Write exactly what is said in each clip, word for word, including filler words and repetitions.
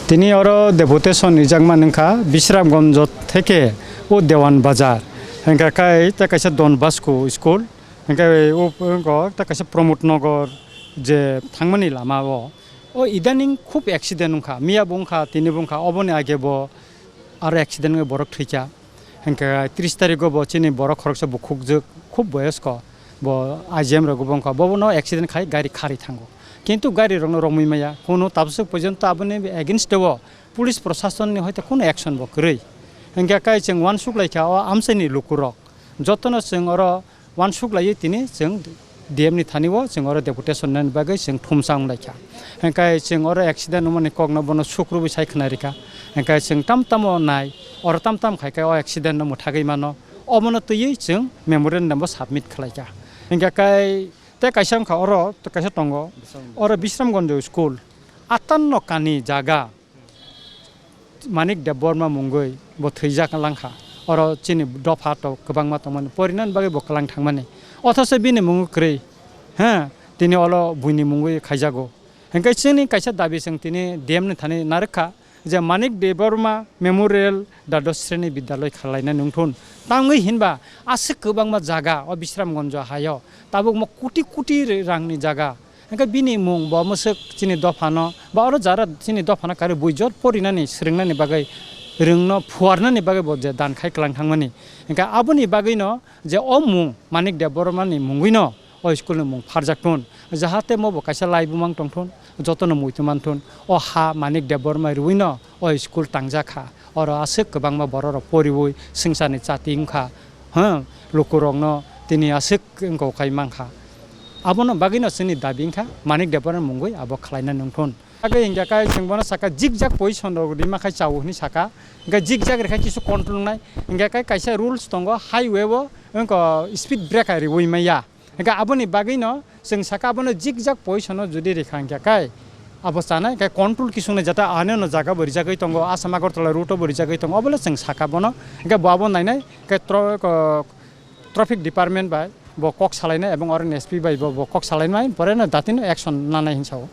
Tini oro deputation rijak man wngkha Bisramganj theke o Dewan Bazar, hingkha kai ta kaisa Don Bosco school, hingkha o wngkha ta kaisa Pramod Nagar je thangmani lama o, o idaning khub accident wngkha, miya bo wngkha, tini bo wngkha, oboni age bo aro accident wngwi borok thwikha. Hingkhe tris tarikgo bo chini borok khoroksa bukhukjwk, khub boyosko, bo I G M rogo bo wngkha, bobono accident khai gari kharwi thango. Kintu gari rokno romwi maya, kono tabswk porjonto aboni against o police proshasonni hoite kono action bo kwrwi. Hingkhe kai chwng uansuk laikha o amchaini lukurok, jotono chwng oro uansuk laiwi tini chwng D M ni thani o chwng oro deputation nani bagwi chwng thumsa wng laikha. Hingkhe chwng oro accident wngmani kokno bono suk rwui sai khna rikha. Hingkhe chwng tam tamo nai, oro tam tam khai khe o accident no mwthagwi mano. Obono twiwi chwng memorandum bo submit khlaikha. Hingkhe kai tei kaisa wngkha oro, tei kaisa tongo, oro Bisramganj school. Atanno kani jaga. Manik Debbarma mungwi bo thwijak langkha. Oro chini dopha to kwbangma tongmani, porinani bagwi bo kwlang thangmani. Othoso bini mungo kwrwi, ha, tini olo buini mungwi khaijago. Hingkhe chini kaisa dabi chwng tini D M ni thani narwkha je Manik Debbarma Memorial Dwadosh Shreni Bidyaloi khalaina nungthun. Tangwi hinba aswk kwbangma jaga o Bisramganj haio, tabukma koti koti rangni jaga. Hingkhe bini mung bo mwswk chini dophano, ba oro jara chini dophano karwi bui jot porinani, swrwngnani bagwi, rwngno phuarnani bagwi bo je dan khai kwlang thangmani. Hingkhe aboni bagwino je o mung Manik Debbarmani mungwino o school ni mung pharjak thun, jahate mo bo kaisa lai bumang tong thun, jotono muitu man thun, o ha Manik Debbarma rwino o school tangjak kha. Oro aswk kwbangma bororok poriwi swngcharni chati wngkha, ha, lukurokno tini aswk wngkok khai mankha. Abono bagwino chini dabi wngkha Manik Debbarma mungwi abo khwlaina nungthun. Agwi hingkha kai chwng bono saka jikjak position rok rima khai chao hinwi saka, hingkhe jikjak rikha kisu control wngnai, hingkha kai kaisa rules tongo highway o wngkha speed breaker riwi maya. Hingkhe aboni bagwino chwng saka abono jikjak position o jodi rikha hingkha kai abo chanai, hingkhe control kisungni jata ano no jaga bo rijagwi tongo, Assam Agartala route o bo rijagwi tongo, obole chwng saka bono, hingkhe bo abo nainai, hingkhe tro-, ko-, traffic department bai bo kok salainai ebong oro S P bai bo, bo kok salainai, pore no datino action nanai hinwi sao.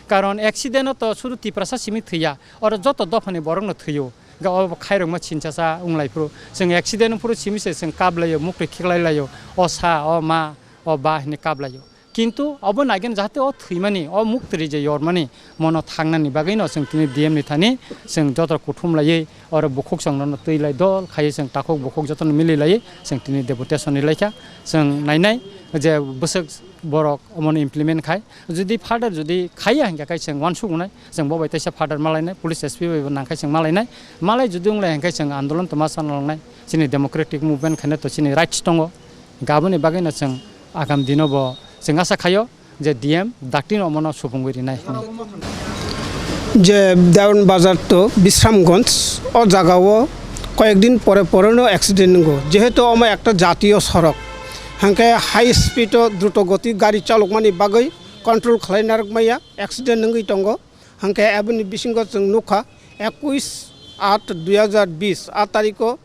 Karon accident o to sudu Tiprasa simi thwiya, oro joto dophani borokno thwio. Ga o khairokma chinchasa wnglaifru. Chwng accident phuru simi se chwng kaplaio, muktwi khiklai laio. O sa, o ma, o ba hinwi kaplaio. Kintu obo naigen jahate o thwimani, o muktwi je yormani, mono thangnani bagwino chwng tini D M ni thani chwng joto kuthum laiwi oro bukhuk chwngno twi lai dol khaiwi chwng takhuk bukhuk jotono mili laiwi chwng tini deputation ni laikha. Chwng nainai je bwswk borok omono implement khai. Jodi further jodi khaiya hingkha khe chwng uansuk wngnai. Chwng bo bai teisa further malainai, police S P bai bo nangkhai chwng malainai. Malai jodi wnglai hingkhe chwng andolon tongma sana longnai. Chini democratic movement khaina to chini rights tongo. Hingkhe aboni bagwino chwng agam dino bo chwng asa khaio je D M daktino omono supungwi rinai hinwi. Je Dewan Bazar to Bisramganj, o jaga o koyek din pore pore no accident wngo. Jehetu omo ekta jatiyo sorok. Hingkhe high speed o druto goti gari chalokmani bagwi control khlai narwk maya, accident wngwi tongo. Hingkhe aboni bisingo chwng nukha, ekuis aat dui hazar bis a tariko,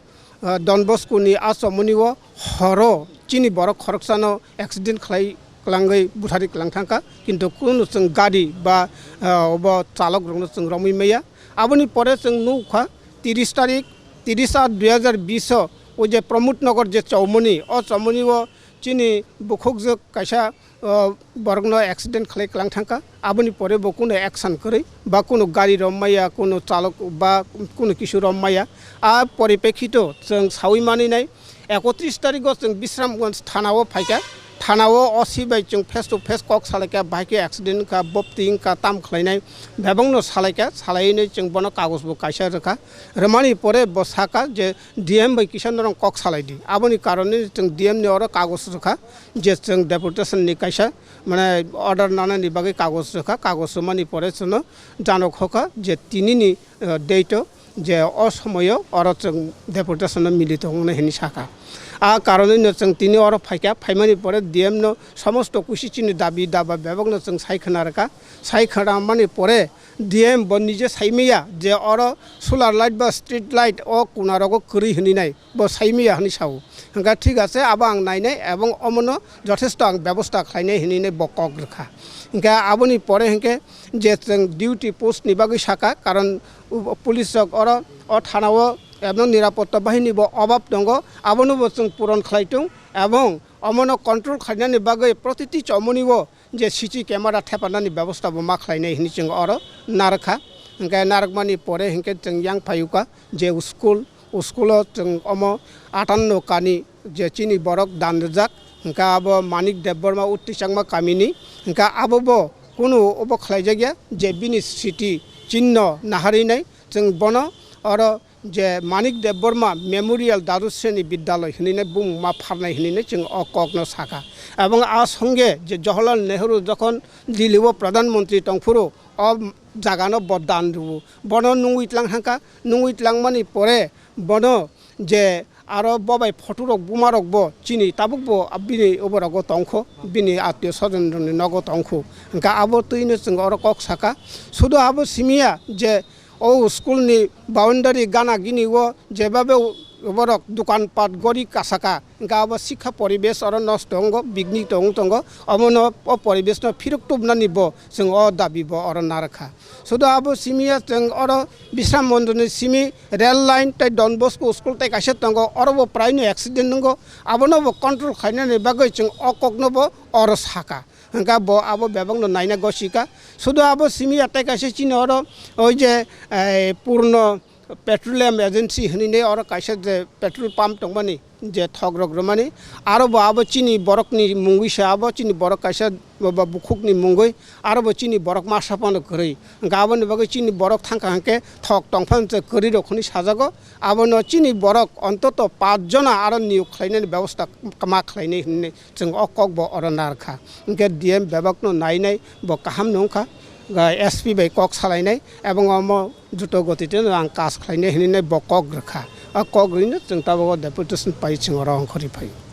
ah, Don Bosco ni a chomoni o horo chini borok khoroksano accident khlai kwlangwi buthari kwlang thangkha, kintu kunu chwng gari ba, ah, obo chalok rokno chwng romwi maya. Aboni pore chwng nukha, tiris tarik, tiris aat dui hazar bis o, o je Pramod Nagar je chomoni, o chomoni o chini bukhukjwk kaisa, o, borokno accident khlai kwlang thangkha, aboni pore bo kunu action kwrwi ba kunu gari rom maya, kunu chalok ba kunu kisu rom maya. A poripekhito chwng sawi maninai, ekotris tarigo chwng Bisramganj thana o phaikha, thana o O C bai chwng face to face kok salaikha, bahai khe accident wngkha, boptwi wngkha, tam khlainai, bebakno salaikha, salaiwi chwng bono kagoj bo kaisa rwkha, rwmani pore bo sakha je D M bai kisa norok kok salai di. Aboni karonwi chwng D M ni oro kagoj rwkha je chwng deputation ni kaisa, mane, order nanani bagwi kagoj rwkha, kagoj rwmani pore chwngno janok hokha je tinini, eh, date o je o somoyo oro chwng deputation no milito wngnai hinwi sakha. A karonwi no chwng tini oro phaikha, phaimani pore D M no somosto kusi chini dabi daba bebak no chwng sai khna rwkha, sai khna mani pore D M bo nije saimaya je oro solar light ba street light o kuna rogo kwrwi hwnwi nai. Bo saimaya hwnwi sao. Hwnkha thik ase, abo ang nainai ebong omono jothesto ang bebosta khlainai hwnwi nai bo kok rwkha. Hwnkha aboni pore hwnkhe je chwng duty post ni bagwi sakha, karon u-, police rok oro o thana o ebong nirapotta bahini bo obab tongo, abono bo chwng puron khlai tung ebong omono control khlainani bagwi protiti chomoni o je C C camera thepanani bebosta bo ma khlainai hwnwi chwng oro narwkha. Hwnkhe narwkmani pore hwnkhe chwng yang phaiuka je school, school o chwng omo atanno kani je chini borok dan rwjak, hwnkhe abo Manik Debbarma Uttichakma kamini, hwnkhe abo bo kunu obo khlaijakya je bini sriti chinno naharwi nai chwng bono oro je Manik Debbarma Memorial Dadu Sreni Bidyaloi hwnwi nai bumung ma pharnai hwnwi nai chwng o kokno sakha. Ebong a songe je Jawaharlal Nehru jokhon Delhi o Pradhan Mantri tongphuru o jagano bo dan rwo. Bono nungwi tlang thangkha, nungwi tlangmani pore bono je aro bo bai photo rok buma rok bo chini tabuk bo bini obo rogo tongkho, bini atio sojon rokni nogo tongkho. Hwnkha abo twino chwng oro kok sakha. Sudu abo simiya je o school ni boundary gana gini o jebabe borok dukan pat gori kasaka, hwnkha abo sikha poribesh oro nosto wngo, bigni tong tongo, omono o poribesh no phirok tubnani bo chwng o dabi bo oro narwkha. Sudu abo simiya chwng oro Bisram Mondol ni simi rail line tei Don Bosco school tei kaisa tongo, oro bo prai no accident wngo, abono bo control khlainani bagwi chwng o kokno bo oro saka. Hwnkha bo abo bebakno naina gosika. Sudu abo simi ya tei kaisa chini oro oi je, eh, Purno Petroleum Agency hinui nei oro kaisa je petrol pump tongmani je thok rok rwmani. Aro bo abo chini borokni mungwi se abo chini borok kaisa bo, bo bukhukni mungwi aro bo chini borok masa phano kwrwi. Hwnkha aboni bagwi chini borok thangkha hwnkhe thok tongphano je kwrwi rok hinui sajago. Abono chini borok ontoto paanch jona aro niyok khlainani bebosta ma khlainai hinui. Chwng o kok bo oro narwkha. Hwnkhe D M bebakno nainai bo kaham no wngkha, ga S P bai kok salainai, ebong omo juto gotiteno ang kas khlainai hinui bo kok rwkha. O kok rwino chwng tabuk o deputation pai chwng oro ongkhorwi phaio.